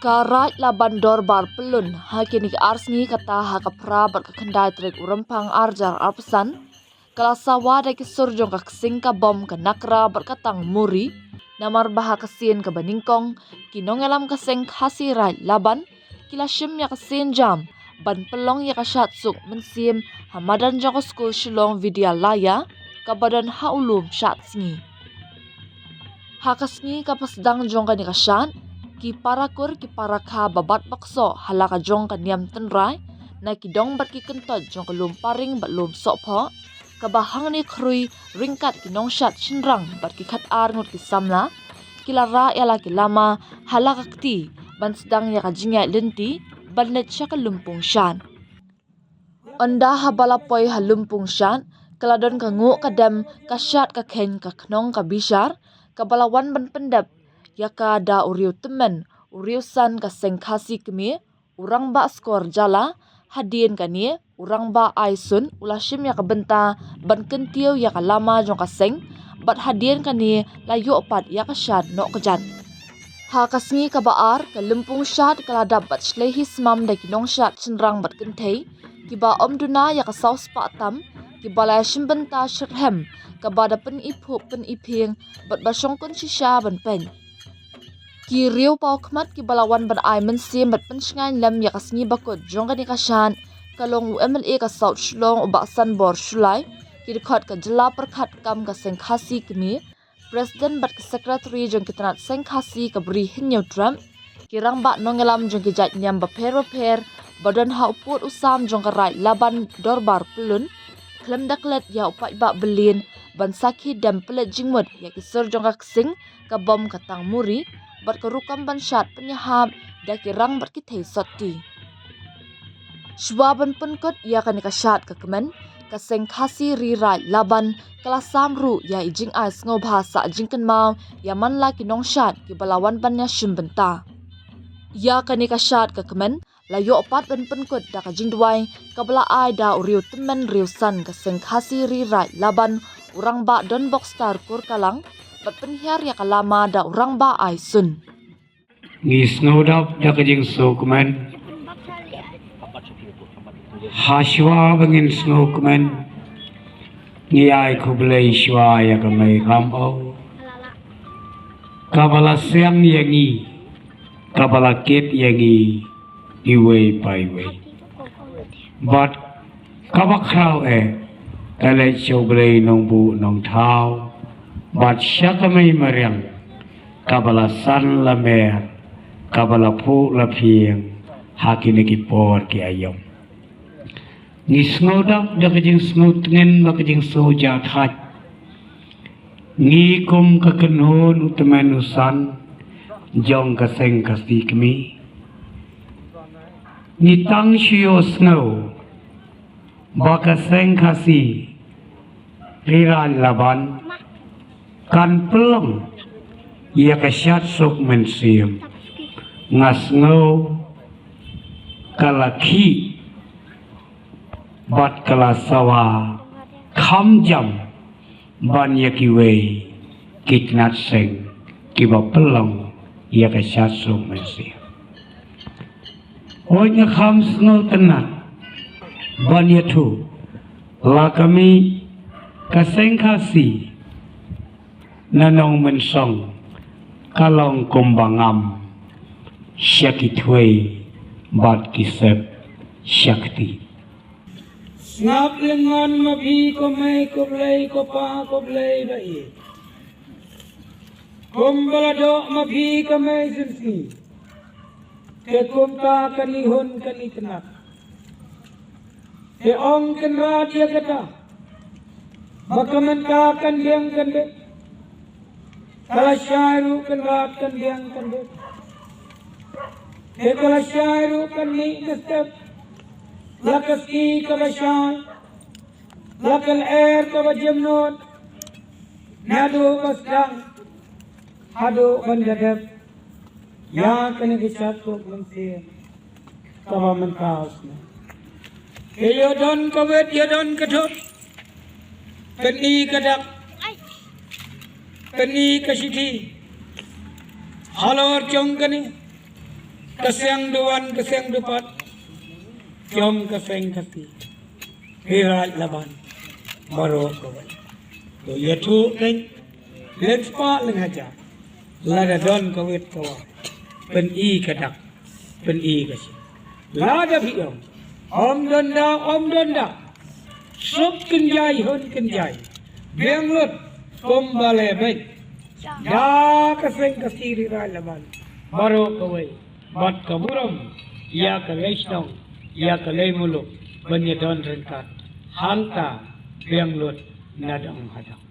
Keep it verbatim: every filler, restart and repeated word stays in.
Ka Raid Laban Dorbar Pyllun ha kine ki ar sngi, kata ha ka phra bad ka khyndai tarik u Rymphang arjar arphew san, ka la sawa da ki sur jong ka ksing ka bom ka nakra bad ka tang muri. Namar ba ha ka sien kaba nyngkong, ki nongïalam ka seng Khasi Raid Laban ki la shim ïa ka sienjam ban pynlong ïa ka shad suk mynsiem ha madan jong ka skul Shillong Vidyalaya kaba don ha u lum Shadsngi. Ha ka sngi kaba sdang jong kane ka shad, ki parakur ki parakha ba bat ba ksoh ha la ka jong ka niam tynrai na ki dong bad ki kyntoit jong ka lum Paring bad lum Sohphoh, kaba hangne khrui ryngkat ki nongshad shynrang bad ki khat ar ngut ki samla, ki la rah ïa la ki lama ha la ka kti ban sdang ïa ka jingïaid lynti ban leit sha ka lympung shad. Ynda haba la poi ha lympung shad, ka la don ka nguh ka dem, ka shad ka kheiñ, ka khnong ka bishar, kaba la wan ban pyndep ïa ka da u riew tymmen, u riew san ka seng Khasi kmie, u Rangbah Skor Jala. Hadien kane, u Rangbah Aisun u la shim ïa ka bynta ban kyntiew ïa ka lama jong ka seng, bad hadien kane la ïoh pat ïa ka shad noh kjat. Ha ka sngi kaba ar, ka lympung shad ka la dap bad shlei hi smam da ki nongshad shynrang bad kynthei kiba ym duna ïa ka saw spah tam, kiba la shim bynta shitrhem, kaba da pyniphuh pyniphieng bad ba shongkun shisha ban peit. Ki riew paw khmat kiba la wan ban ai mynsiem bad pynshngaiñ lem ïa ka sngi bakut jong kane ka shad, ka long u M L A ka South Shillong u Bah Sanbor Shullai, ki dkhot ka jylla pyrkhat kam ka seng Khasi kmie, President bad ki Secretary jong ki tnat seng Khasi ka Bri Hynñiewtrep, ki rangbah nongïalam jong ki jait niam bapher bapher ba don ha u pud u sam jong ka Raid Laban Dorbar Pyllun, khlem da klet ïa u paidbah byllien ban sakhi dem pynleit jingmut ïa ki sur jong ka ksing ka bom ka tang muri, bad ka rukom ban shad pynïahap da ki rang bad ki thei sotti. Shuwa ban pynkut ïa kane ka shad ka kmen, ka seng Khasi Ri Raid Laban ka la sam ruh ïa i jingai sngewbha sah jingkynmaw ïa man la ki nongshad kiba la wan ban ïashim bynta. Ïa kane ka shad ka kmen la ïoh pat ban pynkut da ka jingduwai kaba la ai da u riew tymmen riew san ka seng Khasi Ri Raid Laban, u Rangbah Donbok Star Kurkalang, bad pynhiar ïa ka lama da u Rangbah Aisun. Ngi sngew dap da ka jingsngewkmen. Hashuwa ba ngin sngew kmen, ngi ai khublei shuwa ïa ka Mei Ramew, kaba la seng ïa ngi, kaba la kit ïa ngi iwei pa iwei. Bad kaba khraw eh, ka leit sha u Blei Nongbuh Nongthaw, bad sha ka Mei Mariang, kaba la san la mer, kaba la phuh la phieng ha kine ki por ki aïom. Ngi sngew dap da ka jingsngew tngen bad ka jingsngew jahthait. Ngi kum ka kynhun u tymmen u san jong ka seng Khasi kmie, ngi tang shu ïohsngew ba ka seng Khasi Ri Raid Laban kan pynlong ïa ka shad suk mynsiem. Nga sngew ka la khih bad ka la sawa kham jam ban ïa kiwei ki tnat seng kiba pynlong ïa ka shad suk mynsiem. Hooid, nga kham sngewtynnat ban ïathuh, la ka mih ka seng Khasi na Nongmynsong ka long kumba ngam sha ki thwei bad ki sep sha kti. Sngap lyngngoh ma phi ko mei ko Blei ko pa ko Blei ba ïeit. Kumba la doh ma phi ka Mei Sunsngi, te kumta kan ihun kan itynnat. Te ong Kynrad ïa kata ba ka mynta kan biang kan bit, ka lashai ruh Kynrad kan biang kan bit. Te ka lashai ruh kan mih ka step, la ka sngi kaba shai, la ka lyer kaba jemnud, naduh ba sdang haduh ban da dep ïa kane ka shad suk mynsiem kaba mynta u snem. Te ïa don ka wit, ïa don ka thup, pyni ka dak, pyni ka shithi halor jong kane. ka seng duwan ka seng dupat jong ka seng Khasi. Ri Raid Laban baroh kawei, to ïathuh kein, leit spah leit hajar, lada don ka wit ka wai, pyni ka dak, pyni ka shi. Lada phi ong ym don da, ym don da, suk kynjai hun kynjai, biang lut kum ba leh beit da ka seng Khasi Ri Raid Laban baroh kawei. Bad ka burom ïa ka lei shnong, ïa ka lei muluk, ban ïadon ryngkat hangta biang lut nadong hadong.